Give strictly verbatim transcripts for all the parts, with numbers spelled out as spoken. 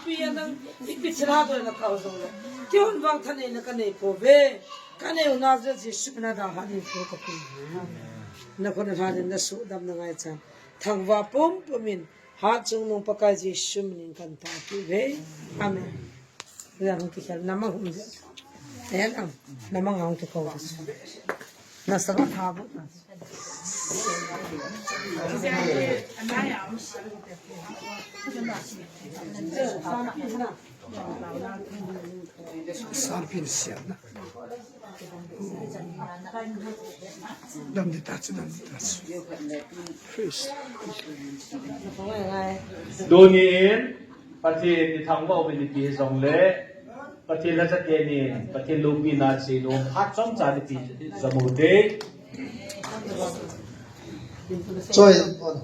Pi a nang, ipi thilha doina kau jong le. Kihon vang thaneina kanei pouve. Kanei u Nazareth Jesu mina da ha ni pu kapi. Nakhut na lhanin nasuhdam na ngaichan. Thangvah pumpum in, hatchungnung Pakai Jesu minin kan tao kit uve. Amen. Yang kikhel namang hum je. Eh, ang, namang ang kikau. Nasa ba tha bu na. Sarpin siya na. Damditachu, damditachu. Praise. Tunin, Pathen ithangvah u mipi hijongle, Pathen lhachatenin, Pathen loupina chenu, hat chomcha nipi jom u hite. Choi, on.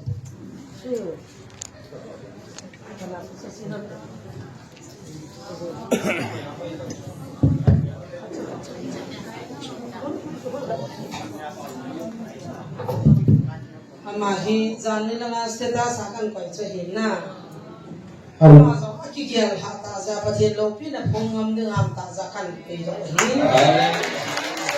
Ama hi, janni langa status a kan koi chu ahi na. Ama jong akigel lhah tah jeh a Pathen loupina phong ngam ding ham tah jeh a kan koi doh ahi. Amen.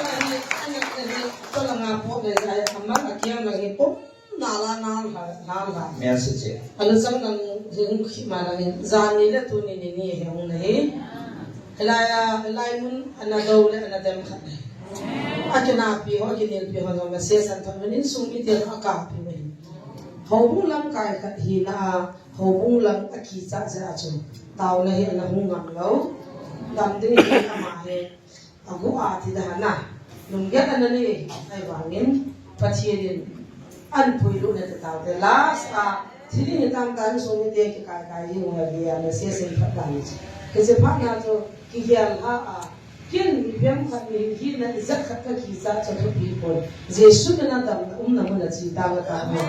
Ahi, anak na hi, to langa po le jai, ama akiang lang hi pum. Nala, nala, nala. Mel se che. Alu chang nang hung khi ma nang in, janni le tuni ni ni he hung nahi. Hilai a, hilai mun, ana do le, ana dem khat nahi. Akinapi ho, akinelpi ho, jong le se san thon, insung mite akapi mai. Houbung lamkai khat hina a, houbung lam akicha jeh a chu. Taona hi ana hung ngam lou. Dam ding hi ama hi. Agu a thi dan a, lunggel ana nei, ahivangin, Pathen in, an puilut na te taute. Last a, thil hi tam tan sung te kikai kai hi hung ahi a, message in phat dan chu. Hiche phat na chu, kigel lhah a, ken mi pem khat mi hina ijat khat kakicha chu thupi pon. Jesu mina damna umna mun a che tang kati.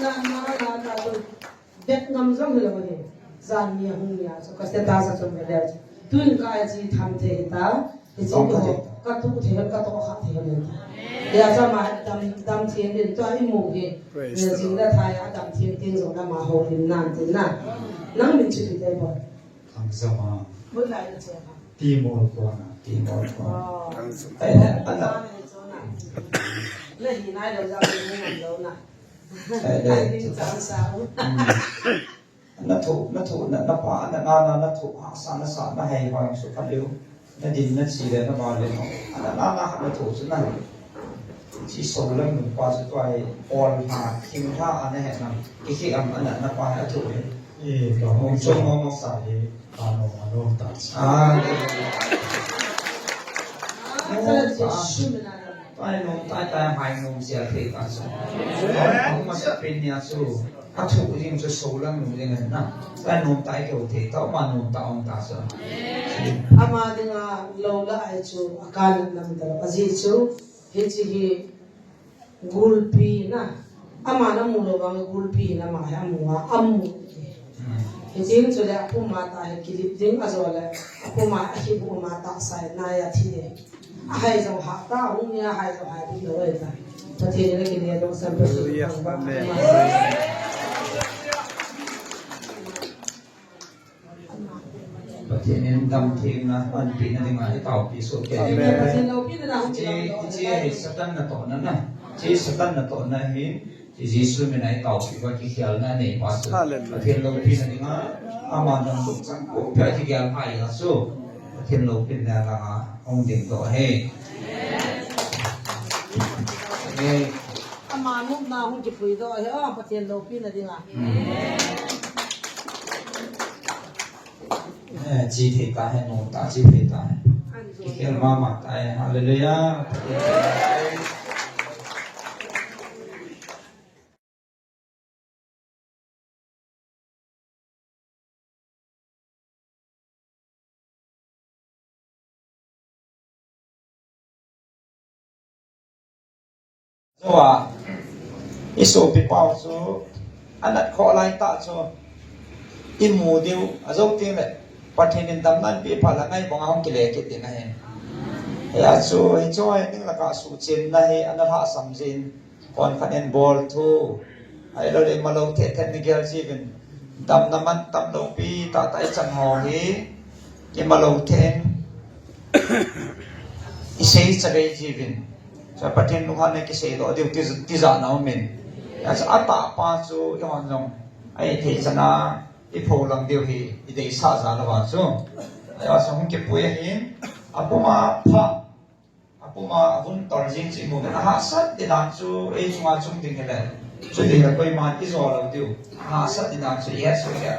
Na, na, na, na, na, Bet ngam jong hilou ahi. Janni ahung nia chu ka status a chun ka le chu. Tun ka ai chi tham thei ta. Hiche ka tu thei, ka to kha thei ta. Ya cha ma dam, dam thei din tua imu hi. Praise the Lord. Jing da thai a dam thei tin jong na ma ho hin nan tin na. Nang min chu ti te bo. Thangzama. Boi lai na che ha. Timol kona, Timol kona. Oh. Eh, eh, ana. Le hi nai lo ja ni ngam lo na. Ai, le, ai, ni chu chang sa u. Mm. Na thu, na thu, na, na pa, na, na, na, na thu, ha, sa, na sa, na hei, hoi, su, pha, liu. Na din, na chi, le, na ba, le, no. Na, na, na, na thu, su, na. Chi, so, le, nu, pa, su, tua, he, ol, ha, kim, ha, a, na, he, na. Ki, ki, am, na, na, pa, he, a, thu, he. E, ka, hong, so, no, no, sa, he. Ano, ano, ta. Ah, tai nom tai, tai hai nom sia thei ta sa. Ang masa pin nia su. A thu ding su so lang nom ding na. Tai nom tai keu thei ta, ma nom ta ong ta sa. Ama dinga lo la ai chu, a kan nam ta. Aji chu, hichi hi. Gulpi na, ama na mu lou vang gulpi na ma hi amu a, amu. Hitin chule apuma ta hi kilip ding a jo le, apuma a hi bu ma ta sai na ya thi de. A hai jong ha ta, hung ya hai jong hai bu lou ta. Pathen le kile dong san pa su. Hallelujah. Amen. Pathen in damtheina anpina dinga i taopi soh kei. Amen. Pathen loupina na hung. Hiche, hiche hi Satan natohna na. Hiche Satan natohna hi, hiche Jesu mina i taopi uva kikhelna nei pa chu. Hallelujah. Pathen loupina dinga, ama dam lungchang ko pia kigel phai a chu. Pathen loupina langa hung ding toh ahi. Amen. Ama nopna hung kipui doh ahi, oh, Pathen loupina dinga. Hmm. Eh, chi thei ta he, nom ta, chi thei ta he. Kikhel mama ta he, hallelujah. Chua, i sopi pau chu, anat khoh lai tah chu, i mu diu, ajou teng le, Pathen in damna anpeh phat le ngai banga hung kile kit ding ahi. Hia chu, hiche hi ning laka suhchenna hi, ana lhahsam jin, Kon khat in bol thu. Ahilou le, ima lou thet thet ni gel jiuvin. Damna mantam loupi tah tah i chan ho hi, i ma lou thei in, i sei chavei jiuvin. Chua Pathen lunghan a kisei doh diu ti, tijat na um in. Hijeh a chu atah pa chu eihon jong, ahi thei chan a, i pholang diu hi, i deisah jal uva chu. Hijeh a chu hung kipui ahin, apuma pha, apuma avun tol jing chu i mu le, ahahsat ding dan chu, ei chunga chung ding hile. Chutile koiman i jo lou diu. Ahahsat ding dan chu, i het soh le.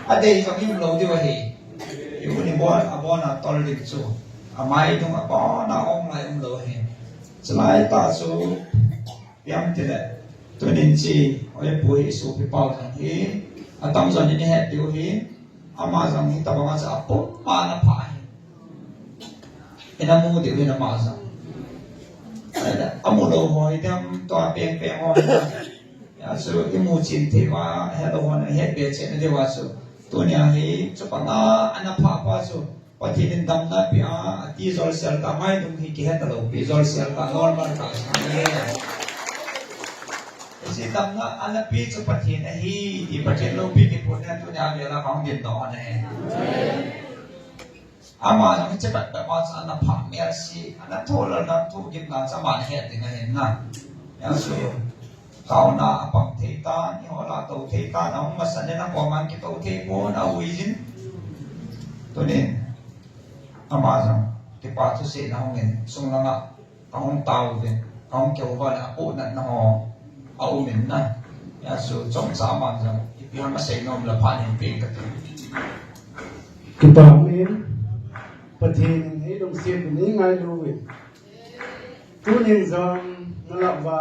Adei jong i um lou diu ahi. I u ni bon, abon a tol ding chu. Amai dung abon a ong lai um lou ahi. Chulai tah chu, ipi ham itile, tunin hiche, oi pu hi sopi pau jong hi, atamjo in ihet diu hi, ama jong hitabang a chu apum a ana pha hi. Ina mu diu hi ama jong. Amu lou ho hi dem tua peng peng ho hi. Hijeh a chu imu chin thei uva, helou hon ahet be cheh na diu a chu. Tunia hi, chubang a ana pha pa chu. Pathen in damna apeh a, atijol sel ta, maidung hi kihe talou pi, jol sel ta, normal ta, ahi. Hiche damna ana pe chu Pathen ahi, ti Pathen loupi kiphutna tunia vela kahung dingdoh ahi. Ama jong hiche pet pet ma chu ana pha mel si, ana thoh lal dan thohgim dan chu aman ahet ding ahin na. Hijeh a chu, kauna apang thei tan, ihola tou thei tan, ahung masa nin akoman kitou thei pon, aui jin. Tunin, ama jong, kipa thusei na hung in, sung langa, kahung tao uvin, kahung kihou uva le, apohnatna ho, aum in na. Hijeh a chu, chomcha aman jong, ipi ham asei nom le phat hin pe in kati. Kipa um in, Pathen in eilungset uvin, eingailu uvin. Tunin jong nalhah uva,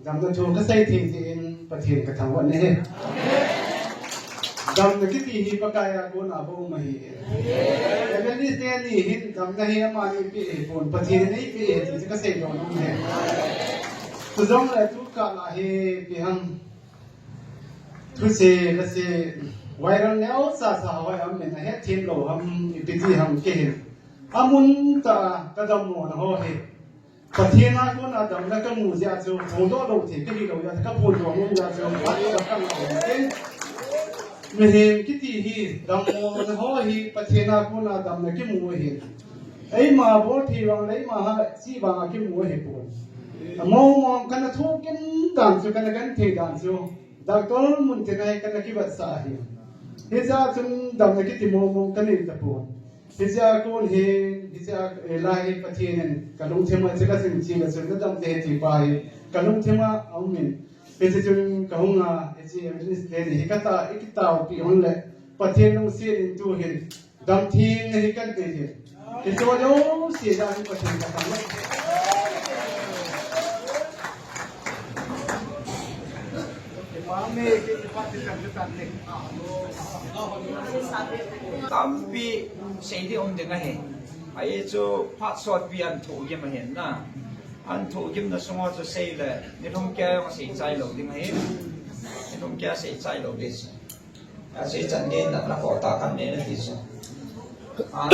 damna thu kasei thei jeh in Pathen kathangvah nahi. Damna kiti hi Pakai a kona bou ahi. Evangelist teni hin damna hi amani eipeh ahipon, Pathen in eipeh ahi ti chu kasei nom ahi. Chujongle tu kah lah hi ipi ham, thusei, lasei, viral neocha cha ho hi aum in, ahet them lou ham, ipi ti ham kei hin. Amun tah a kadammo na ho hi. Pathen a kona damna kamu jeh a chu, phondoh lou thei kahi lou jeh a chu, kaphondoh nom jeh a chu, phat tah a kang lou thei. Mihem kiti hi, dammo na ho hi, Pathen a kona damna kimu ahi. Eima bol thei vang le, eima ha, chi vang a kimu ahipon. Mongmong kana thohgim dan chu, kana genthei dan chu, Doctor Muntin a hi kana kivetsah ahi. Hijeh a chun damna kiti mongmong kanei tapon. Hiche a kon hin, hiche a, eh, lai hi Pathen in kalungthim a, hiche kasei cheh le chun nadam ding ahi ti pa hi kalungthim a aum in. Hiche chun kahung a, hiche evangelist teni hi kata, ikitaopi hon le, Pathen lungset in tu hin, damtheng nahi kati hin. Hiche jouse jal in Pathen kathangvah. Tampi sei ding um ding ahi. Ahi chu phat sotpi ana thohgim ahin na. Ana thohgimna sung a chu sei le, nilhum kei jong sei chai lou ding ahi. Nilhum kei sei chai lou ding. Asei chan ngen na, na kho ta kan ne na ti chu. A.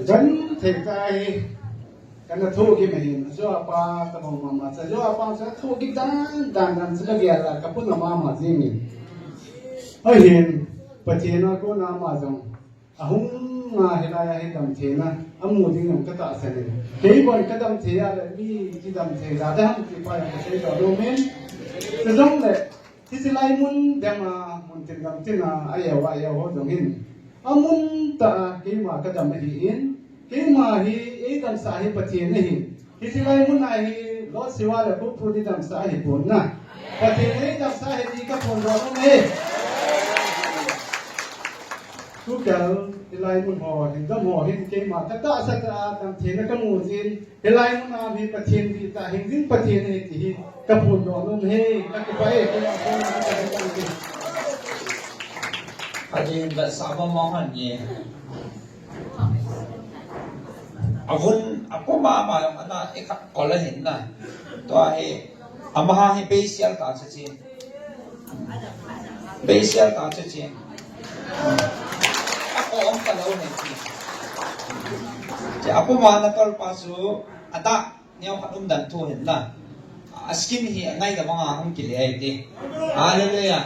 Genthei tah hi, kana thohgim ahin, ajo apa tabang mama, ajo apa chu thohgim dan, dan, dan, chu kagel a, kapuna mama jing in. Ahin, Pathen a kona ama jong, ahung a hilai a hi damtheina amu ding jong katahsan in. Kei bon kadam thei a le mi kidam thei da ham ti pa jong kasei doh nom in. Chujongle, hiche lai mun dem a, mun tin gam tin a, a-eu a, a-eu ho jong hin. Amun tah a keima kadam ahin. Keima hi eidamsah hi Pathen ahi. Hiche lai mun a hi Lord Shiva le Pu Pu ni damsah ahipon na. Pathen in eidamsah ahi ti kaphondoh nom e. Tukel, hilai mun ho hin, dam ho hin, keima katahsa tah a damtheina kamu jin, hilai mun a hi Pathen dihtah hing jing Pathen ahi ti hi kaphondoh nom e, kakipah e, keima phondoh nom e. Adin vetsah mong mong hon e. Avun, apuma ama jong ana ikhat kol ahin na. Tua hi, amaha hi beisial ta chu chin. Beisial ta chu chin. Ako om ta lou ne chin. Che apuma natol pa chu, ada Neo khat um dan thu hin la. A skin hi a ngai da banga hung kile ai ti. Hallelujah.